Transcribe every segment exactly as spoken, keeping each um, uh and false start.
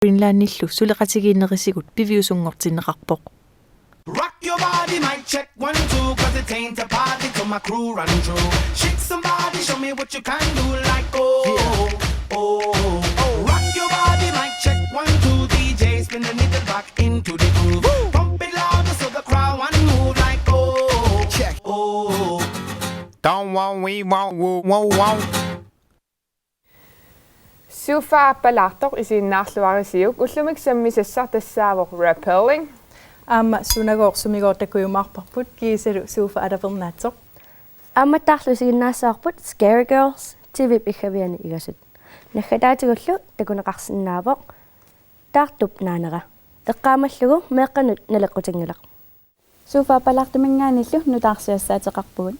Greenlandillu suleqatigiinnerisigut piviusunngortinneqarpoq. Rock your body, mic check, one, two, 'cause it ain't a party till my crew run through. Shake somebody, show me what you can do, like, oh, oh, oh. Rock your body, mic check, one, two, D J, spin the needle back into the groove. Pump it louder so the crowd want move, like, oh, check, oh. Don't want, we want, woo, woo, woo. Sofa aappalaartoq isiginnaarluarisiuk, ullumi sammisassaq tassaavoq Rappelling. Aamma Sunagooq Sumigooq takujumaarparput kiisalu sofa alapernaatsoq. Aammattaarlu isiginnaassavarput Scary Girls T V-p iggaviani igasut. Naggataatigullu takuneqarsinnaavoq Taartup naanera. Eqqaamallugu meeqqanut naleqqutinngilaq. Sofa aappalaartuminngaanniillu nutaarsiassaateqarpugut.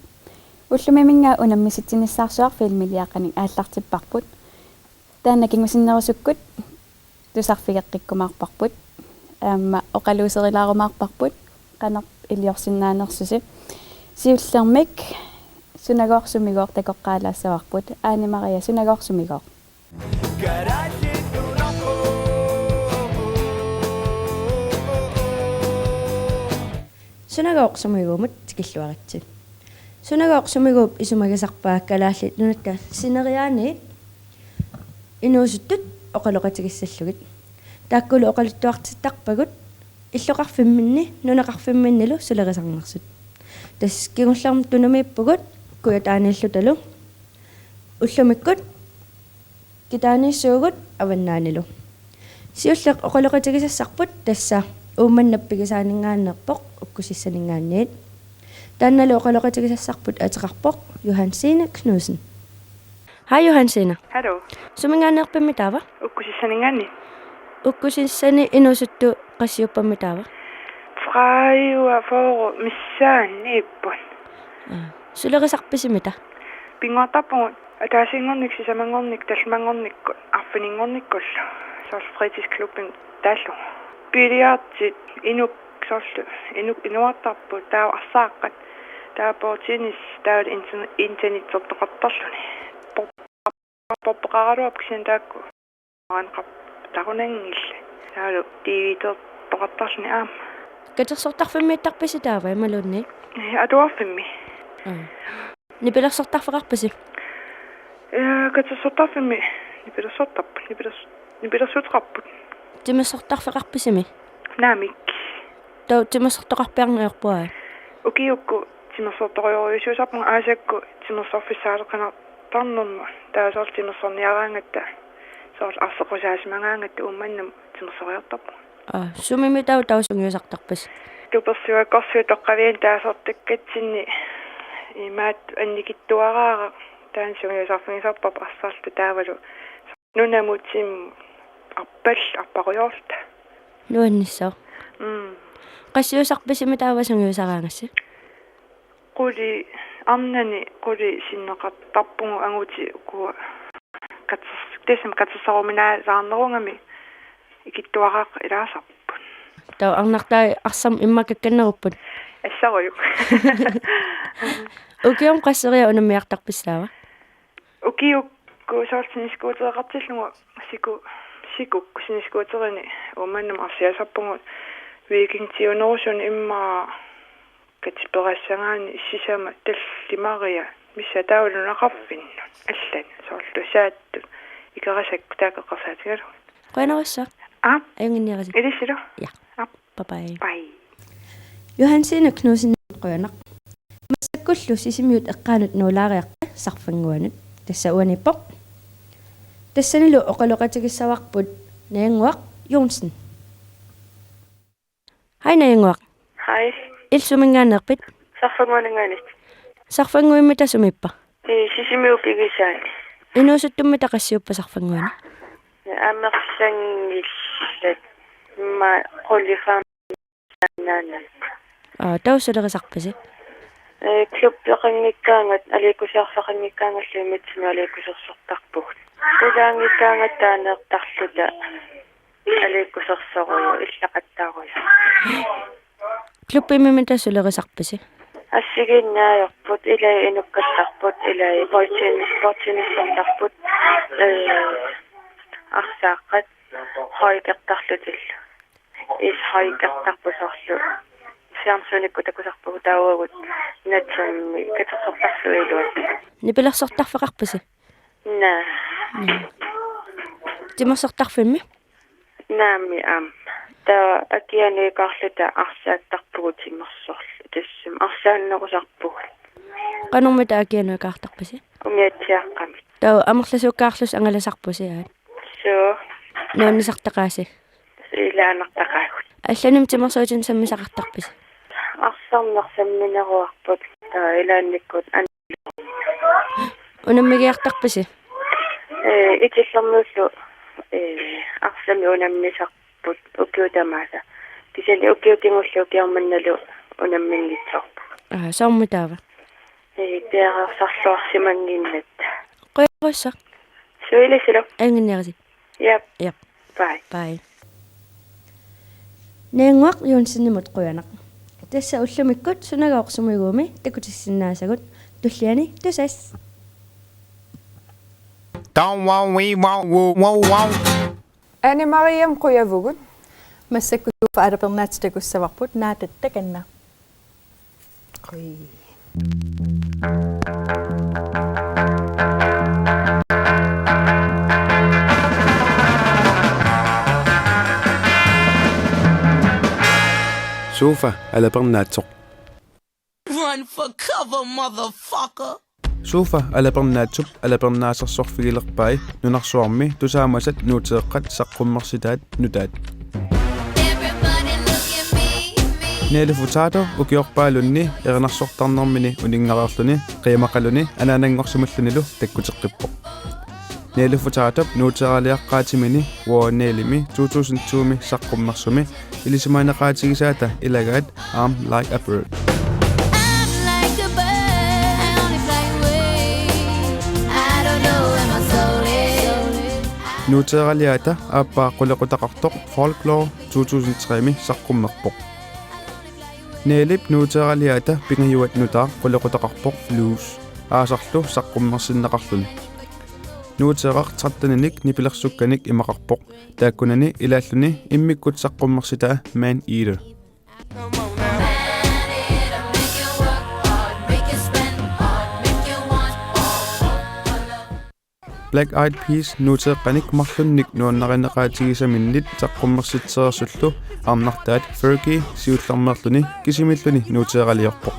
Ullumiminnga unammisitsinissaarsuaq filmiliaqanik aallartipparput. Taanna kingusinnerusukkut tusarfigeqqikkumaarparput. Aamma oqaluuserilaarumaarparput qanoq iliorsinnaanersusi. Siullermik Sunagooq Sumigooq takoqqaalaassavarput. Aani Maria Sunagooq Sumigooq. Sunagooq Sumiguumut tikilluaritsi. Sunagooq Sumiguup isumagisarpaa Kalaallit Nunatta sineriaani inuusuttut oqaloqatigissallugit. Taakkulu oqaluttuartittarpagut illoqarfimminni nunaqarfimminnilu sulerisarnersut. Tassa kingullermik tunumippugut Kujataaniillutalu. Ullumikkut Kitaaniissuugut avannaanilu. Siulleq oqaloqatigisassarput tassa Uummannap pigisaaninngaanneerpoq Ukkusissaninngaanniit. Taannalu oqaloqatigisassarput ateqarpoq Johansine Knudsen. Hej Johansine. Hallo. Suminngaanneerpimmi taava? Ukkusissaninngaanniit. Ukkusissani inuusuttut qassiuppammi taava? Tredive, fyrre missaanniipput. Aa. Sulerisarpisi mita? Pinnguartarpugut. Ataasiinngornikkut, sisamanngornikkut, tallimanngornikkut, arfininngornikkullu. Soorlu fritidsklubbi taallugu. Billiardi inuk soorlu inuk inuartarput taava arsaaqqat. Taava bordtennis taava internet-, internettertoqartarluni. Bor-, bordtoqaraluarpoq kisianni taakku. Maanqap tarunanngillat. Taavalu D V D-toqartarluni aamma. Katersortarfimmiittarpisi taava imaluunniit? Ee, atuarfimmi. Aa. Nipilersortarfeqarpisi? Ee, katersortarfimmi nipilersortarput, nipilers-, nipilersuuteqarput. Timersortarfeqarpisimi? Naamik. Taava timersortoqarpiarneq ajorput aai? Ukiukkut timersortorujussuusarpunga aasakkut timersorfissaaleqinartarnermut. Taava soorlu timersorniaraangatta, soorlu arseqqusaasimagaangatta Uummannamut timersoriartorpunga. Aa, sumimi taava taava sungiusartarpisi? Tupersuakkorsuit toqqavianni taasartakkatsinni imaattoq annikitsuaraaraq taanna sungiusarfigisarparput arsarluta taavalu nunamut timmut arpal-, arparujoorluta. Nuannissaaq. Mm. Qassiusarpisimi taava sungiusaraangassi? Qulit arnani qulit sinneqartarpugut angutit ukua qaters-, tassami qatersaruminaalaarnerugami ikittuaraaq ilaasarput. Taava arnartai arsaq immaqa kakkannerupput. Assarujuk. Ukiumut qasseriarluni unammiartarpisi taava? Ukiukkut soorlu snescootereqartillugu siku-, sikukkut snescooterini Uummannamut arsiasarpugut weekendiunerusuni immaqa katiperassagaanni sisamat tallimaria missaa taavalu nunaqarfinnut allat soorlu saattut ikerasakkut taakku eqqarsaatigalugit. Qujanarsuaq. Aap. Ajunnginniarisi. Ilissilu. Ja. Aap. Bye bye. Bye. Johansine Knudsen qujanaq. Massakkullu Sisimiut eqqaanut nuulaariarta Sarfannguanut. Tassa uaniippoq. Tassanilu oqaloqatigissavarput Najannguaq Johnsen. Hej Najannguaq. Hej. Illit suminngaanneerpit? Sarfannguaninngaanniit. Sarfannguimmi taava sumiippa? Ii, Sisimiut pigisaanni. Inuusuttummita qassiuppa Sarfannguani? Amerlanngillat, immaqa qulit fem naannaat. Aa, taava sulerisarpisi? Ee, klubbeqanngikkaangat, aliikkusersorfeqanngikkaangallu immitsinnut aliikkusersortarpugut. Qulaanngikkaangat taaneertarluta aliikkusersorujuk, illaqattaarujuk. Klubbimi mita sulerisarpisi? Assigiinnaajorput, ilai inukkattarput, ilai bordtennis-, bordtennisertarput, ee, arsaaqqat. Højkertarlutillu. Ishikertarput soorlu. Fjernsynikkut takusarpugut taavagut natsummi katersortarfigiluat. Nipilersortarfeqarpisi? Naa. Timersortarfimmi? Naamik aamma. Taava akianuikaarluta arsaattarpugut timersorluta tassami arsaannerusarpugut. Qanormita akianuikaartarpisi? Umiatsiaaqqamik. Taava amerlasuukkaarlusi angalasarpusi aat? Suu. Nuannisartaqaasi? Ilaannartaqaagut. Allanimi timersuutinik sammisaqartarpisi? Arsarneq sammineruarput. Taava ilaannikkut an- Unammigiartarpisi? Ee, Itillermiullu, ee, arsamik unammisarput ukiut tamaasa. Kisianni ukiut kingulliit ukioq mannalu unamminngitsoorpugut. Aa, soormi taava? Ee, piareersarluarsimannginnatta. Qujanarsuaq. Suu, ilissilu. Ajunnginniarisi. Jep. Jep. Bye. Bye. Niannguaq Johnsenimut qujanaq. Tassa ullumikkut Sunagooq sumiguumi takutissinnaasagut, tulliani tusass. Don't worry, wow, wow, wow, wow. Anne Mariam qujavugut. Massakkut Sofa alapernaatsoq takussavarput, naatatta kanna. Qui. Sofa alapernaatsoq. Run for cover, motherfucker. Sofa alapernaatsup alapernaasersorfigilerpai nunarsuarmi tusaamasat nuuteeqqat saqqummersitaat nutaat. Everybody look at me, me. Nelly Furtado ukiorpaalunni erinarsortarnermini uninngareerluni, qiimaqaluni anaananngorsimallunilu takkuteqqippoq. Nelly Furtadop nuuteeraliaqqaatimini Wow Nellymi to tusind to-mi saqqummersumi ilisimaneqaatigisaata ilagaat I'm Like a Bird. I'm like a bird, I only fly away. I don't know where my soul is. Nuuteeraliaata aappaa qulequtaqartoq Folklore to tusind tre-mi saqqummerpoq. Nellip nuuteeraliaata pingajuat nutaaq qulequtaqarpoq Blues, aasarlu saqqummersinneqarluni. Nuuteeraq tretten-inik nipilersukkanik imaqarpoq, taakkunani ilaalluni immikkut saqqummersitaa Man Eater. Black Eyed Peas nuuteeqqanik marlunnik nuannarineqaatigisaminnit saqqummersitsereersullu arnartaat Fergie siullermeerluni kisimilluni nuuteeraliorpoq.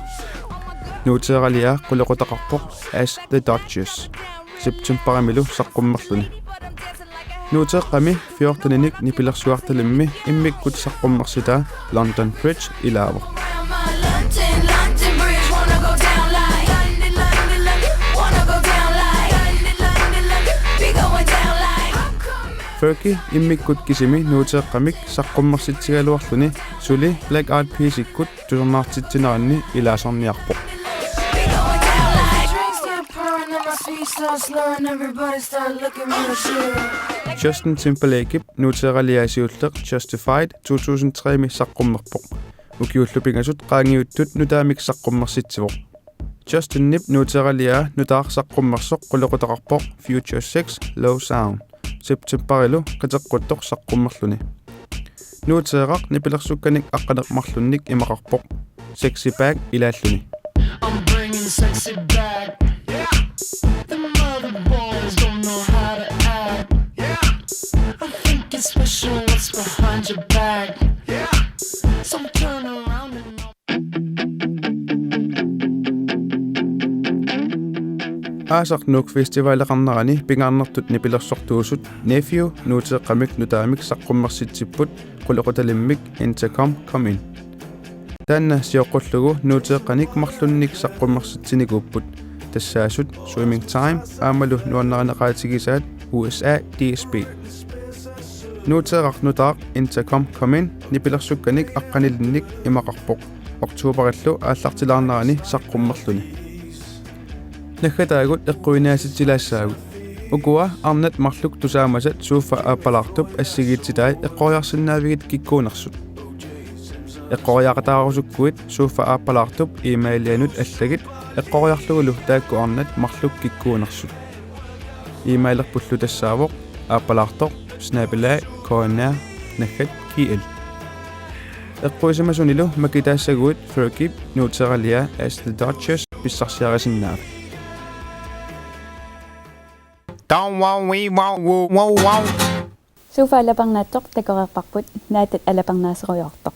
Nuuteeraliaa qulequtaqarpoq As the Duchess, septembarimilu saqqummerluni. Nuuteeqqami fjorten-inik nipilersuartalimmi immikkut saqqummersitaa London Bridge ilaavoq. Fergie immikkut kisimi nuuteeqqamik saqqummersitsigaluarluni suli Black Eyed Peas-ikkut tusarnaartitsineranni ilaasarniarpoq. Justin Timberlakeip nuuteeraliaa siulleq Justified to tusind tre-mi saqqummerpoq. Ukiullu pingasut qaangiuttut nutaamik saqqummersitsivoq. Justinip nuuteeraliaa nutaaq saqqummersoq qulequtaqarpoq Future Sex Low Sound, septembarilu qiteqquttoq saqqummerluni. Nuuteeraq nipilersukkanik aqqaneq-marlunnik imaqarpoq. Sexy Back ilaalluni. I'm bringing sexy back. Yeah. The mother boys don't know how to act. Yeah. I think it's special what's behind your back. Yeah. So turn around and Aasaq Nuuk Festivaleqarnerani pingaarnertut nipilersortuusut Nephew nuuteeqqamik nutaamik saqqummersitsipput qulequtalimmik Intercom Come In. Taanna sioqqullugu nuuteeqqanik marlunnik saqqummersitsinikuupput, tassaasut Swimming Time aammalu nuannarineqaatigisaat U S A D S P. Nuuteeraq nutaaq Intercom Come In nipilersukkanik aqqanilinnik imaqarpoq, oktoberillu aallartilaarnerani saqqummerluni. Naggataagut eqquineqasitsilaassaagut. Ukua arnat marluk tusaamasat Sofa Aappalaartup assigiitsitai eqqoriarsinnaavigit kikkuunersut. Eqqoriaqataarusukkuit Sofa Aappalaartup e-mailianut allagit eqqoriarlugulu taakku arnat marluk kikkuunersut. E-mailerpullu tassaavoq aappalaartoq snabel-a K N R naggat G L. Eqquisimasunilu makitaassaguit Fergip Nuuteralia as the Duchess pissarsiarisinnaavat. Don't wow, we wow, woo, wow, wow. Sofa alapernaattoq takoreerparput, Naataat alapernaaserujoortoq.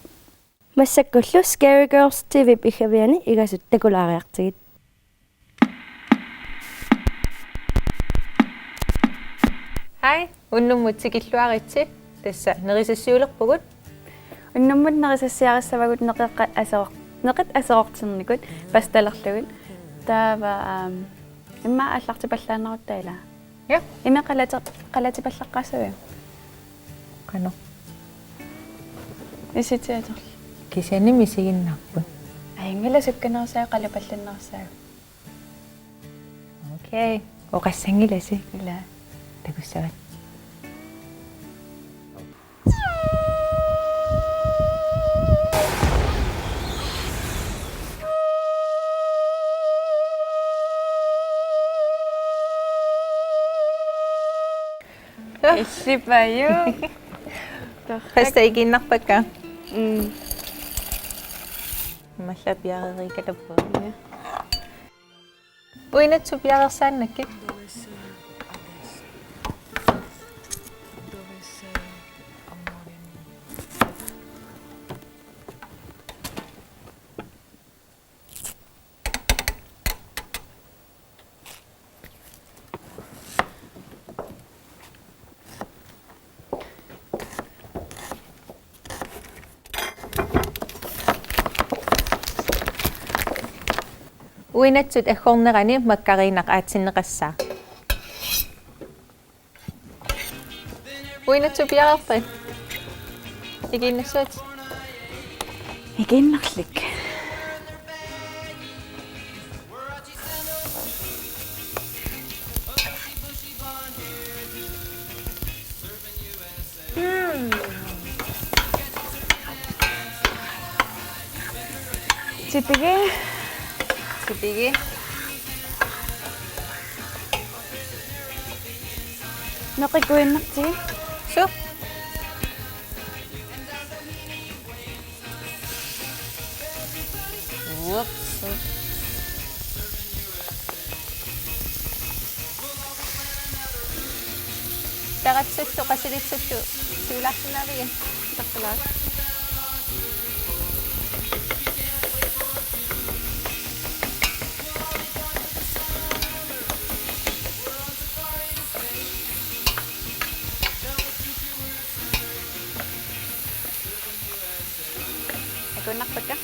Massakkullu Scary Girls T V-p iggaviani igasut takulaariartigit. Hej, unnummut tikilluaritsi, tassa nerisassiulerpugut. Unnummut nerisassiarissavagut neqeqqa aseror-, neqit aserorternikut pastalerlugit. Taava, aam, immaqa aallartipallaannarutta ilaa. Ja. Ima qalati-, qalatipallaqqaassaviuk? Qanoq? Issitsiatorlu. Kisianni misiginnarput. Ajunngilaq sukkanerussaaq qalapallannerussaagut. Okay. Oqassanngilasi. Ilaa. Takussavat. Issipajuk. Torrak. Pasta ikiinnarpakka. Mm. Immaqa piareeriikatappu. Uinatsut piareersaannakkit. Uinatsut aggornerani makkariinnaq aatsinneqassaaq. Uinatsut piareerpit? Ikiinnassuutit? Ikiinnarlik. Mm. Tipigi. Tipigi. Noqikuinnartigi. Su. Ups. Taratsullu qasilitsullu siulaarsinnaavigit? Takkalaat. Akunnarpakka.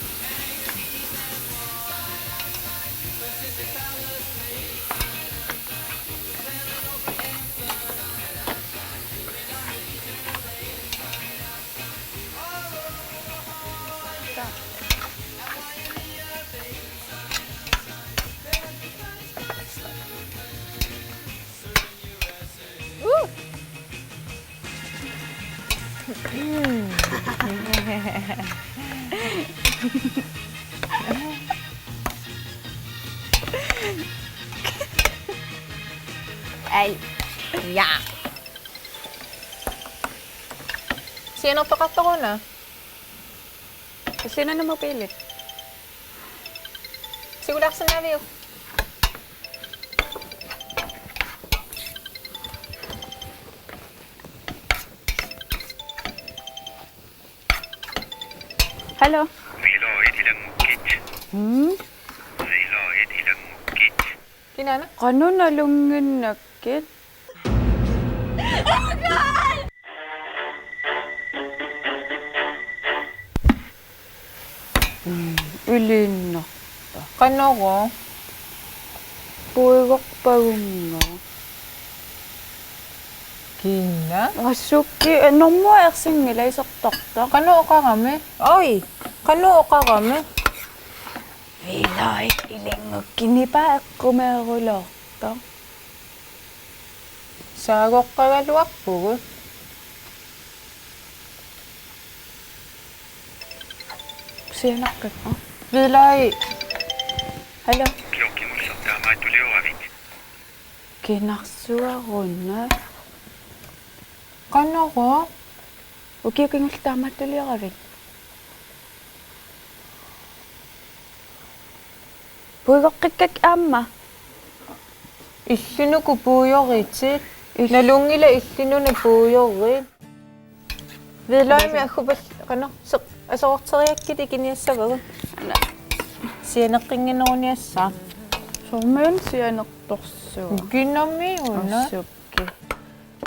Ai. Ja. Sianertoqartoruna? Illinana mobiilit. Siulaarsinnaaviuk? Hallo. Vilaagit ilanngukkit. Mm? Vilaagit ilanngukkit. Kinaana? Qanoq nalunnginnakkit? Mm, iliinnarpa. Qanoq? Puigorpagunnga. Kina? Asukki, eh, normu ersinngila isertartaq. Qanoq oqarami? Oi, qanoq oqarami? Vilaagit ilanngukkit, nipa eqqumeerulortoq. Saagoqqagaluarpugut. Sianaqqippa. Vilai. Hallo. Ukiut kingulliit taamaattuliuravit. Kinarsuaruna. Qanoq? Ukiut kingulliit taamaattuliaravit? Puigoqqikkakka aamma. Illinut puigoritsi. Il- Nalunngilat illinut puigorit. Hvidløgimik aggupal-, qanoq, seq-, aserorteriakkit ikiniassavagut. Ana. Sianeqqinnginneruniassaaq. Soormiuna sianertorsuaq. Kinami una. Assukkik.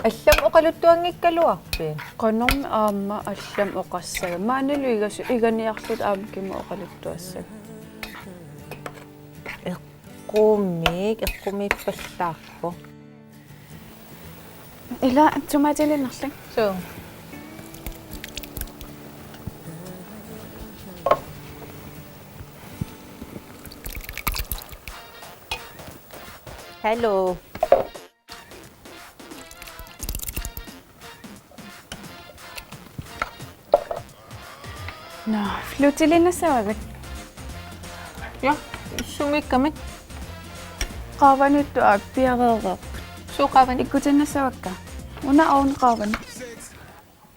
Allamik oqaluttuanngikkaluarpit? Qanormi aamma allamik oqassaga. Maanilu igasu-, iganiarluta aamma kimmut oqaluttuassaga. Eqqumiik, eqqumiippallaarpoq. Ila tomatiliinnarlugit. Suu. Hallo. Nå, flutiliinnassavavit? Ja, sumiikkamik? Qaavaniittoq aak piareereerput. Suut qaavani? Ikkutiinnassavakka. Una ovni qaavani.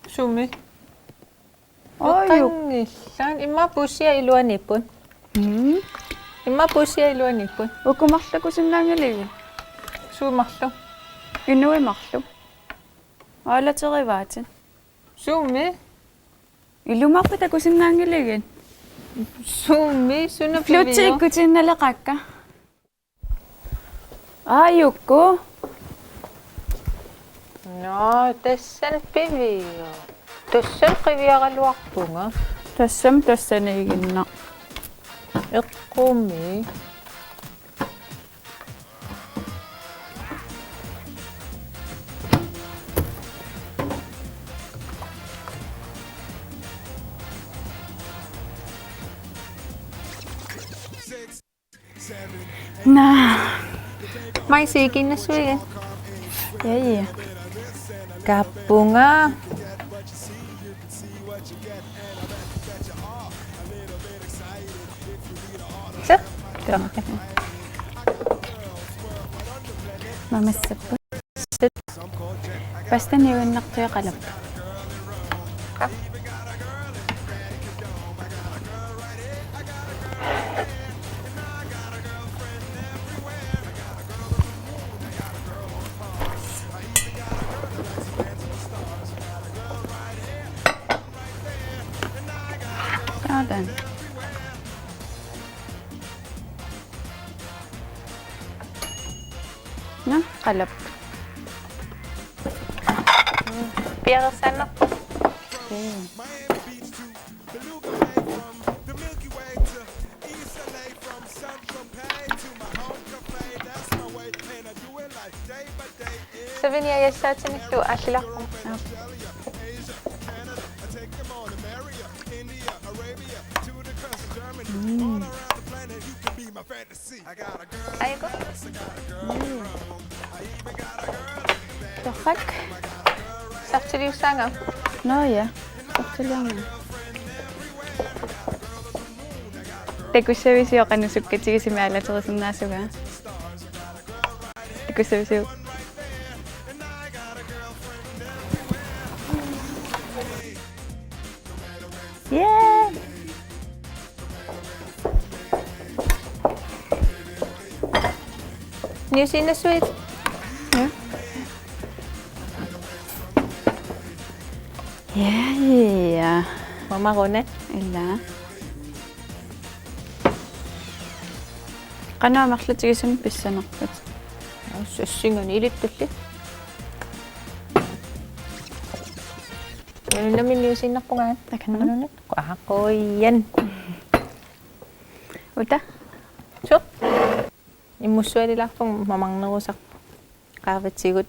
Sumi? Aajuku. Uqanngillat. Immaqa puussiat iluaniipput. Mm. Immaqa puussiat iluaniipput. Uku marluk takusinnaanngilivit? Suut marluk? Inuit marluk. Aalaterivaatit. Sumi? Ilumoorpit takusinnaanngilivit? Sumi? Suna piviuk? Flutit ikkutiinnaleqaakka. Aajuku. Nå, tassani piviuk? Tassani qiviaraluarpunga. Tassami tassaniiginnaq. Eqqumiik. Naa. Maisi ikinnassuigit? Ja, ja. Kaappunga. Suu. Mamassapput. Pasta niuinnartoqalappoq. Sådan. Nå, qalappoq. Piareersaannarpoq. Okay. Savini, ajassaatinittu aallilaarpunga. Aap. Mm. Aajuku? Mm. Torrak. Saartiliussaanga? Nå ja, saartiliornanga. Takussavisiuk qanoq sukkatigisumik aalaterisinnaasunga? Takussavisiuk? Yeah! Niusiinnassuit? Ja. Ja, ja. Mamaruna? Ila. Qanoq amerlatigisumik pissanerpat? Assingani ilittulli. Nunami niusiinnarpunga. Takanna. Nunami. Qujan. Uta. Suu. Immussualilaarpunga mamarnerusarpoq. Qaavatigut.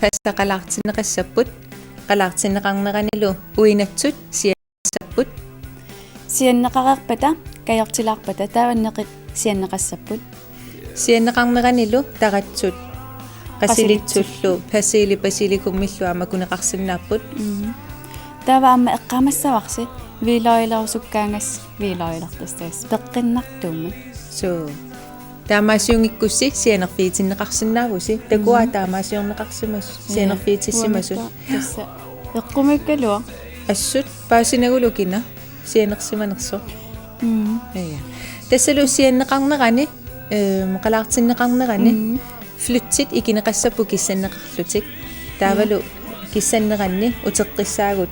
Pasta qalaartinneqassapput, qalaartinneqarneranilu uinatsut sianneqassapput. Sianneqareerpata, kajortilaarpata, taava neqit sianneqassapput. Sianneqarneranilu taratsut, qasilitsullu, persili, basilikummillu aamma makuneqarsinnaapput. Mm. Taava aamma eqqaamassavarsi, hvidløgilerusukkaangas, hvidløgilertassavassi, peqqinnartumik. Suu. Taamaasiunngikkussi sianerfigitinneqarsinnaavusi. Takuat Mm. taamaasiorneqarsimasut, Ee, sianerfigitissimasut. Uanga tassa. Eqqumiikkaluaq. Assut paasinagulu kina sianersimanersoq. Mm. Ja, ja. Tassalu sianneqarnerani, ehm, qalaartinneqarnerani, Mm. flyttit ikineqassapput kissanneqarlutik. Taavalu Mm. kissanneranni uteqqissaagut,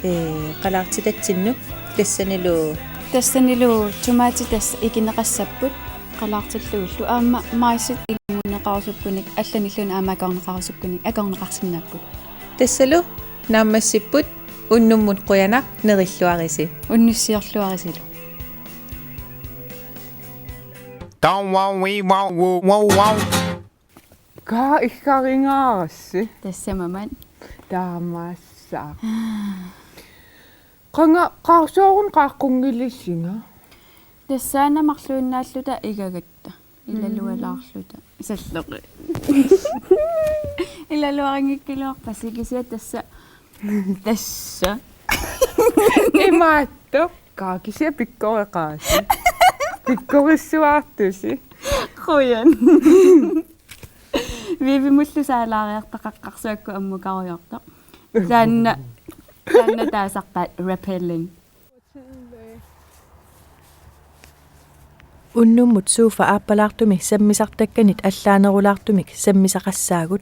eh, qalaartitatsinnut tassanilu. Tassanilu tomatit tassa ikineqassapput qalaartillugillu. Aamma majsit ilumoorneqarusukkunik, allanilluunniit aamma akorneqarusukkunik, akorneqarsinnaapput. Tassalu naammassipput, unnummut qujanaq, nerilluarisi. Unnussiorluarisilu. Don't wow, we wow, woo, wow, wow. Kaa iggaringaarassi. Tassamammat. Taamaassaaq. Qanga qaarsoorun qaaqqunngilissinga? Tassaana marluinnaalluta igagatta. Ilalualaarluta. Salloqi. Ilaluarinngikkaluarpasi kisianni tassa. Tassa. Imaattoq. Kaa kisianni pikkoreqaasi. Pikkorissuartusi. Qujan. Viivimullu saalaariartaqaqqaarsuakku ammukarujoortoq. Taanna, taanna taasarpaat rappelling. Unnummut sofa aappalaartumi sammisartakkanit allaanerulaartumik sammisaqassaagut,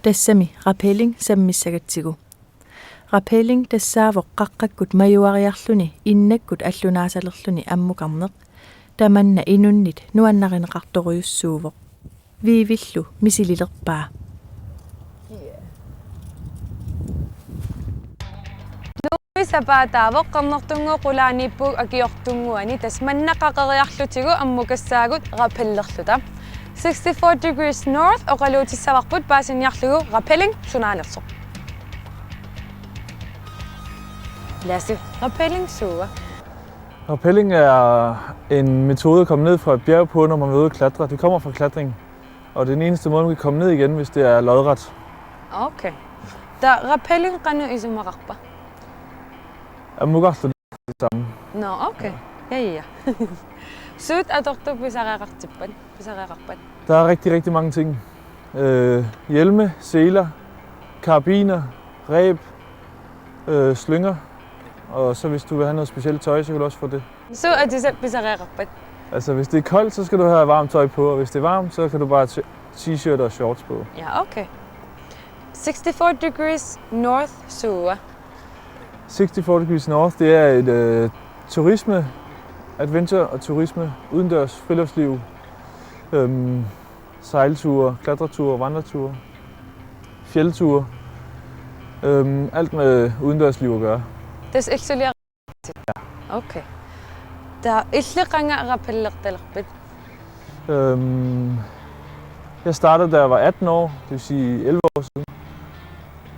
tassami rappelling sammissagatsigu. Rappelling tassaavoq qaqqakkut majuariarluni innakkut allunaasalerluni ammukarneq. Tamanna inunnit nuannarineqartorujussuuvoq. Viivillu misililerpaa. Nuummi sapaataavoq, qernertunnguup qulaaniippugut akiortunnguani, tassa manna qaqeriarlutigu ammukassaagut rappellerluta. Sixty-four degrees north oqaluutissavarput paasiniarlugu rappelling sunaanersoq. Lasse, rappelling suua? Rappelling er en metode at komme ned fra et bjerg på, når man vil ud at klatre. Det kommer fra klatring. Og det er den eneste måde, man kan komme ned igen, hvis det er lodret. Okay. Taava rappelling qanoq isumaqarpa? Ammukarluta det samme. Nå, okay. Ja, ja. Suut atortut pisariaqartippat? Pisariaqarpat? Der er rigtig, rigtig mange ting. Øh, hjelme, seler, karabiner, reb, øh, slynger. Og så hvis du vil have noget specielt tøj, så kan du også få det. Suut atisat pisariaqarpat? Altså, hvis det er koldt, så skal du have varmt tøj på, og hvis det er varmt, så kan du bare t- t-shirt og shorts på. Ja, okay. Sixty-four degrees north suua? Sixty-four degrees north, det er et, øh, turisme, adventure og turisme, udendørs friluftsliv, øhm, sejlture, klatreture, vandreture, fjeldture, øhm, alt med udendørsliv at gøre. Tassa illuliar- Okay. Taava illit qanga rappellertalerpit? Øhm, jeg startede, da jeg var atten år, det vil sige elleve år siden.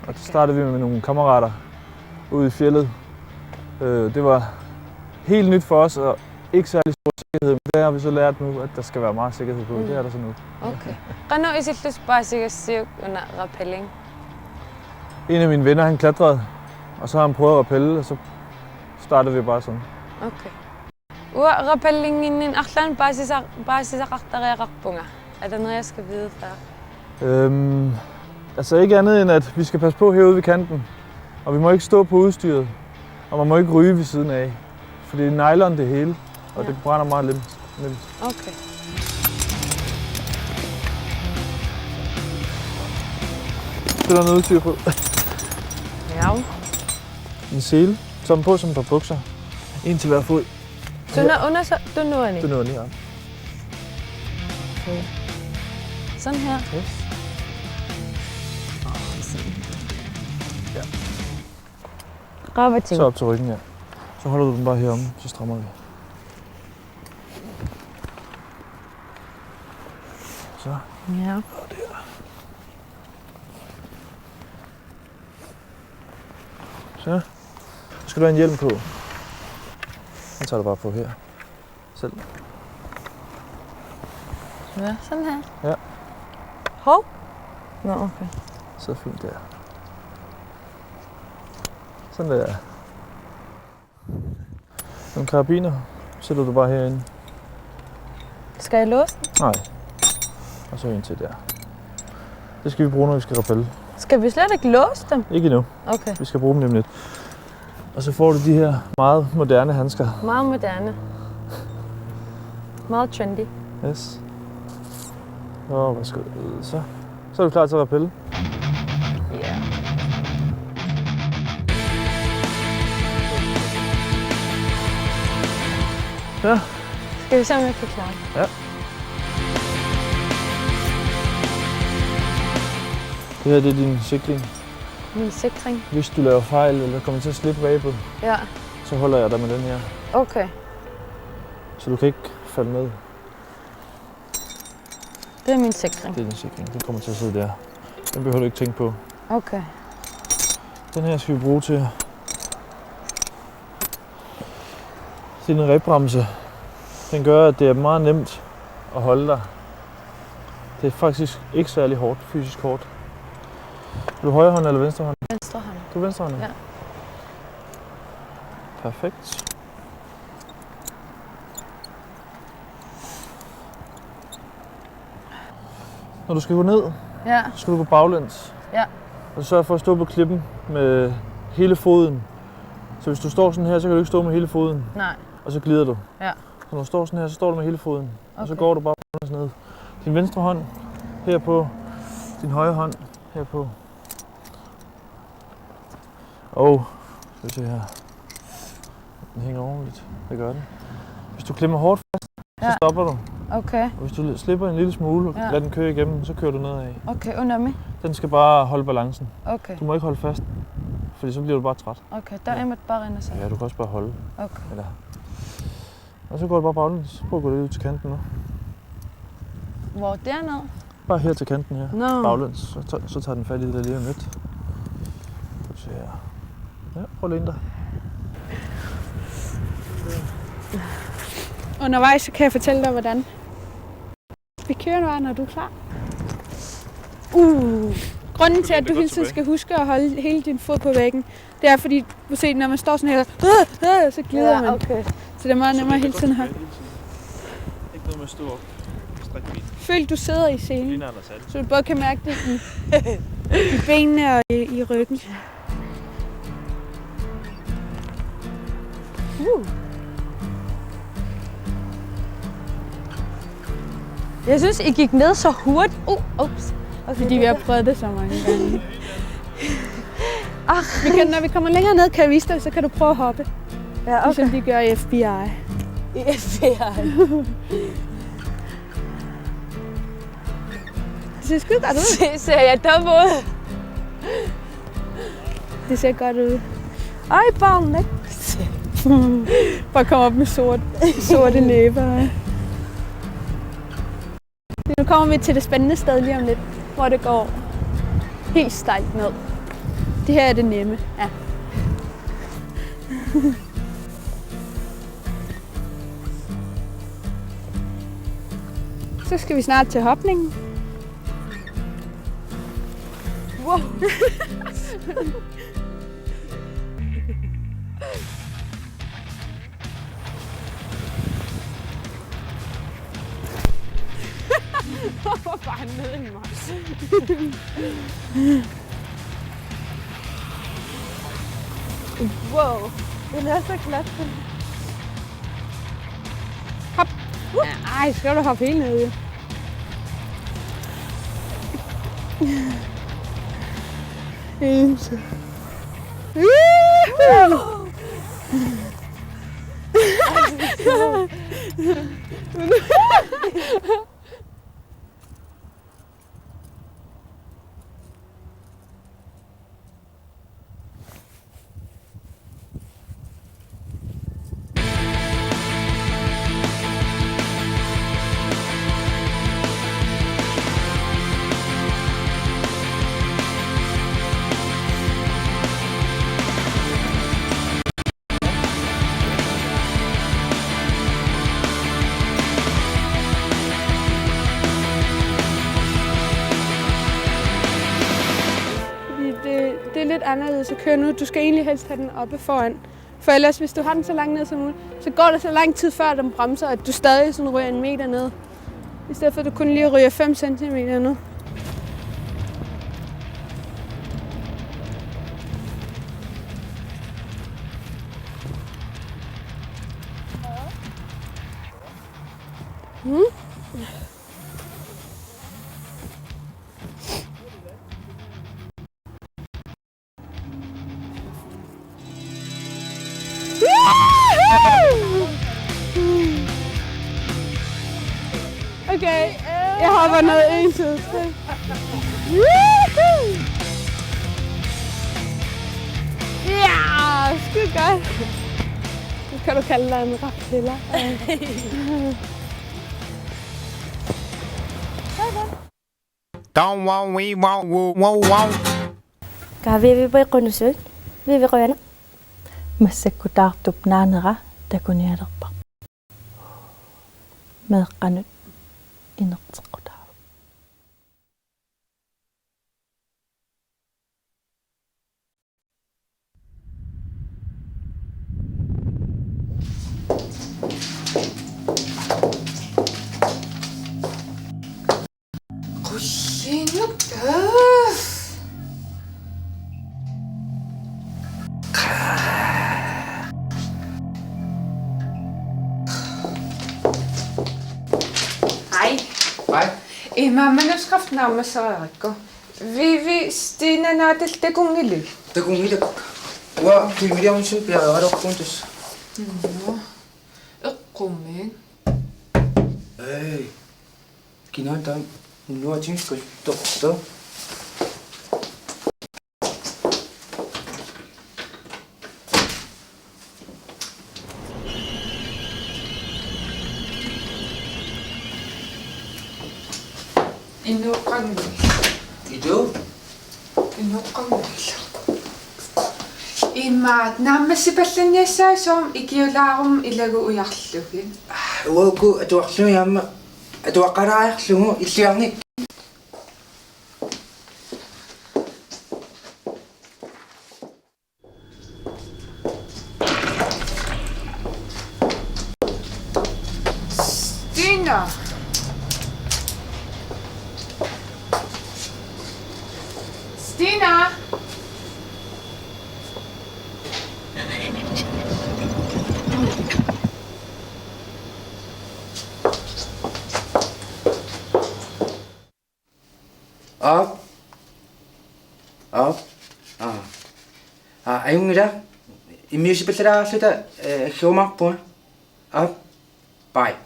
Og så startede vi med nogle kammerater ude i fjeldet. Øh, det var helt nyt for os, og ikke særlig stor sikkerhed, men det har vi så lært nu, at der skal være meget sikkerhed på. Mm. Det er der så nu. Okay. Qanoq isillusi paasigassiuk una rappelling? En af mine venner, han klatrede, og så har han prøvet at rappelle, og så startede vi bare sådan. Okay. Uanga rappellinginninni arlaannik paasisa-, paasisaqartariaqarpunga. Er der noget, jeg skal vide før? Øhm, altså ikke andet end, at vi skal passe på herude ved kanten. Og vi må ikke stå på udstyret. Og man må ikke ryge ved siden af. For det er nylon det hele, og Ja. det brænder meget nemt. nemt. Okay. Det er der noget udstyr på. Ja. En sele. Tag dem på som et par bukser. En til hver fod. Tuna, una så, du nu, Annie. Du nu, Annie, ja. Okay. Sådan her. Yes. Ja. Røv og ting. Så op til ryggen, ja. Så holder du den bare heromme, så strammer vi. Så. Ja. Og der. Så. Så skal du have en hjelm på. Den tager du bare på her. Selv. Ja, sådan her. Ja. Hov. Nå, okay. Så fint der. Sådan der. Nogle karabiner sætter du bare herinde. Skal jeg låse den? Nej. Og så en til der. Det skal vi bruge, når vi skal rappelle. Skal vi slet ikke låse dem? Ikke endnu. Okay. Vi skal bruge dem lige om lidt. Og så får du de her meget moderne handsker. Meget moderne. Meget trendy. Yes. Og værsgo. Så. Så er du klar til at rappelle. Ja. Ja. Skal vi se, om jeg kan klare det? Ja. Det her, det er din sikring. Min sikring. Hvis du laver fejl, eller kommer til at slippe vabet, Ja, så holder jeg dig med den her. Okay. Så du kan ikke falde ned. Det er min sikring. Det er din sikring. Den kommer til at sidde der. Den behøver du ikke tænke på. Okay. Den her skal vi bruge til. Det er en ribbremse. Den gør, at det er meget nemt at holde dig. Det er faktisk ikke særlig hårdt, fysisk hårdt. Er du højre hånd eller venstre hånd? Venstre hånd. Du er venstre hånd? Ja. Perfekt. Når du skal gå ned, Ja, så skal du gå baglæns. ja. Og så sørg for at stå på klippen med hele foden. Så hvis du står sådan her, så kan du ikke stå med hele foden. Nej. Og så glider du. Ja. Så når du står sådan her, så står du med hele foden. Og så Okay. Går du bare baglæns ned. Din venstre hånd herpå. Din højre hånd herpå. Og skal vi se her. Den hænger ordentligt. Det gør den. Hvis du klemmer hårdt fast, så Ja. Stopper du. Okay. Og hvis du slipper en lille smule, Ja. Lader den køre igennem, så kører du nedad. Okay, under mig. Den skal bare holde balancen. Okay. Du må ikke holde fast, fordi så bliver du bare træt. Okay, der er man bare inde og så. Ja, du kan også bare holde. Okay. Eller. Og så går du bare baglæns. Prøv at gå lidt ud til kanten nu. Hvor dernede? Bare her til kanten her. Nå. Baglæns. Så, tager, så tager den fat i det der lige om lidt. Skal vi se her. Ja, prøv at læne dig. Undervejs så kan jeg fortælle dig, hvordan. Vi kører nu, når du er klar. Uh. Grunden til, at du hele tiden skal huske at holde hele din fod på væggen, det er fordi, du ser, når man står sådan her, øh, øh, så glider man. Okay. Så det er meget nemmere hele tiden at have. Ikke noget med at stå op. Stræk ben. Føl, du sidder i scenen, Ligner Anders And. så du både kan mærke det i, i benene og i, i ryggen. Uh. Jeg synes, I gik ned så hurtigt. Uh, ups. Okay, fordi vi har prøvet det så mange gange. Ach, Vi kan, når vi kommer længere ned, kan jeg vise dig, så kan du prøve at hoppe. Ja, okay. Ligesom de gør i F B I. I F B I. Det ser skide godt ud. Se, ser jeg dum ud? Det ser godt ud. Ej, bare næk. Bare komme op med sort, sorte læber. Nu kommer vi til det spændende sted lige om lidt, hvor det går helt stejlt ned. Det her er det nemme. Ja. Så skal vi snart til hopningen. Wow. Hvor var han nede i mig? Wow. Den er så glat, den. Hop. Ej, skal du hoppe helt ned i? En. Anderledes at køre nu. Du skal egentlig helst have den oppe foran. For ellers, hvis du har den så langt ned som muligt, så går der så lang tid, før den bremser, at du stadig sådan ryger en meter ned. I stedet for, at du kun lige ryger fem centimeter ned. Mm. Okay, jeg hopper ned, en, to, tre. Woohoo! Ja, skide godt. Nu kan du kalde dig en rappella. Don't worry, wow, wow, wow, wow. Kaaviivipai Qunusut, Vivi qujanaq. Massakkut taartup naanera takunialerparput. Meeqqanut inerteqqutaavoq. Qullinnut. Hej. Hej. Ima, manuskript naammassereerikku. Vivi, Stina Nadel takunngilakka? Takunngilakka. Uanga filmiliornissamut piareeraluarpunga tassa. Nå. Eqqumiik. Ei. Kinaana taanna unnuatigissalluartoq. Inoqanngilaq. Idu? Inoqanngilaq. Ima naammassipallanniassaasi soormi ikiulaaruma ilagut ujarlugit. Uagut atuarlugit aamma atuaqalaariarlugu illiarnik. Stina! Stina! Aap. Aap. Aa. Aa, ajunngilaq. Immiussipallalaarluta, eh, aggumaarpunga. Aap. Bye.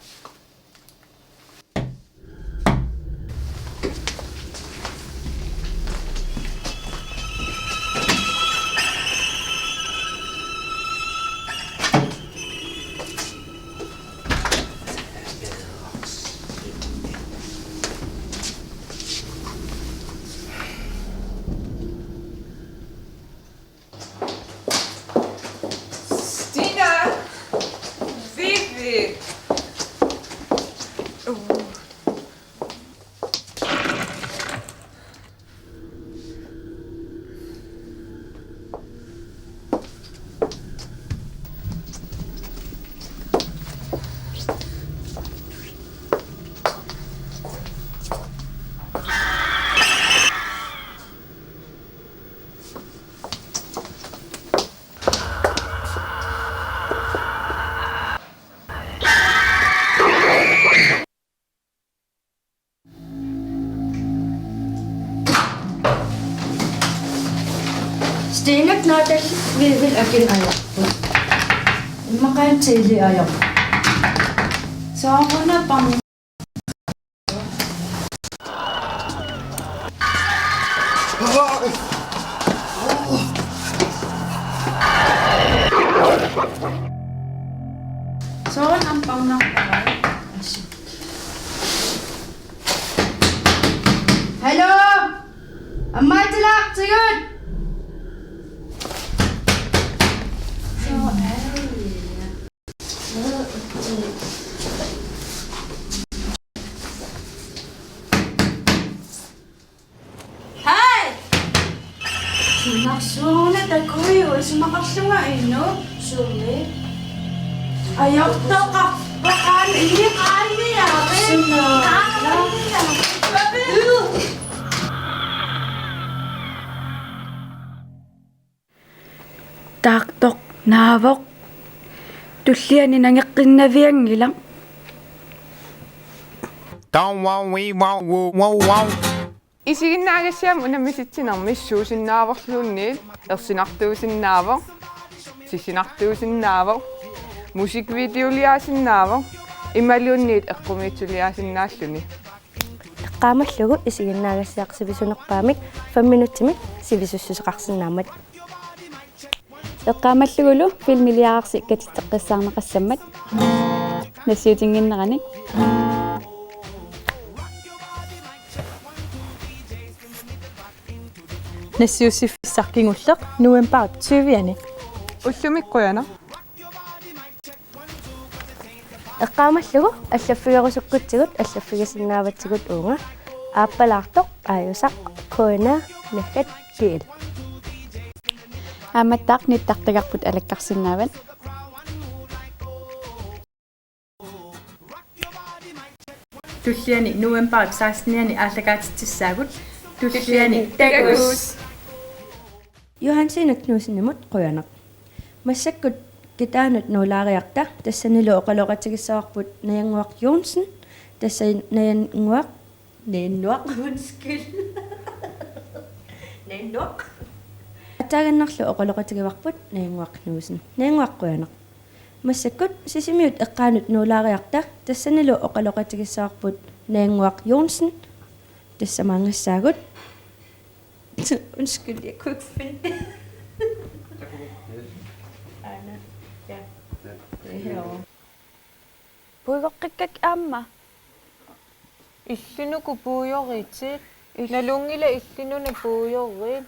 Stina! Vivi! Stina Nadel Vivi akin ajorput. Immaqa Tele ajorput. Sooruna pam- Sooruna aamma parnarpara. Hallo! Ammaatsilaartigut! Hej! Narsuuna takuju isumaqarlunga innu sumi. Ajortoqarpoq aamma ineqaaniarit. Suna. Taartoq naavoq. Tulliani nangeqqinnavianngilaq. Don't worry, wow, wow, wow, wow. Isiginnaagassiami unammisitsinermi suusinnaavorluunniit ersinartuusinnaavoq, sisinartuusinnaavoq, musikvideoliaasinnaavoq imaluunniit eqqumiitsuliaasinnaalluni. Eqqaamallugu isiginnaagassiaq sivisunerpaamik fem minutsimik sivisussuseqarsinnaammat. Eqqaamallugulu filmiliararsi katitseqqissaarneqassammat nassiutinnginnerani. Nassiussiffissaq kingulleq novembarip tyve-ani. Ullumi qujanaq. Eqqaamallugu allaffigerusukkutsigut allaffigisinnaavatsigut uunga aappalaartoq aajusaq K N R naggat G L. Aammattaaq nittartagarput alakkarsinnaavat. Tulliani novembarip seksten-iani aallakaatitsissaagut. Tulliani takuss. Johansine Knudsenimut qujanaq. Massakkut kitaanut nuulaariarta, tassanilu oqaloqatigissavarput Najannguaq Johnsen, tassa Najannguaq, Najannguaq, undskyld. Najannguaq. Aatsaannarlu oqaloqatigivarput Najannguaq Knudsen. Najannguaq qujanaq. Massakkut Sisimiut eqqaanut nuulaariarta, tassanilu oqaloqatigissavarput Najannguaq Johnsen, tassa maanngassaagut. Undskyld, jeg kunne ikke finde det. Aana. Ja. Det er herovre. Puigoqqikkakka aamma. Illit uku puigoritsi. Ill-, nalunngilat illit una puigorit.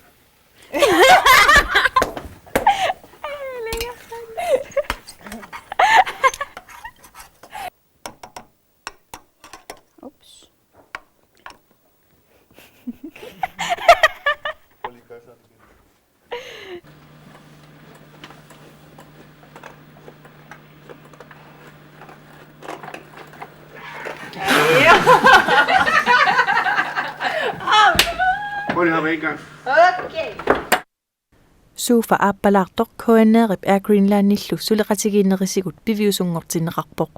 Ups. Prøv lige at have en gang. Okay. Sofa aappalaartoq K N R-ip Air Greenlandillu suleqatigiinnerisigut piviusunngortinneqarpoq.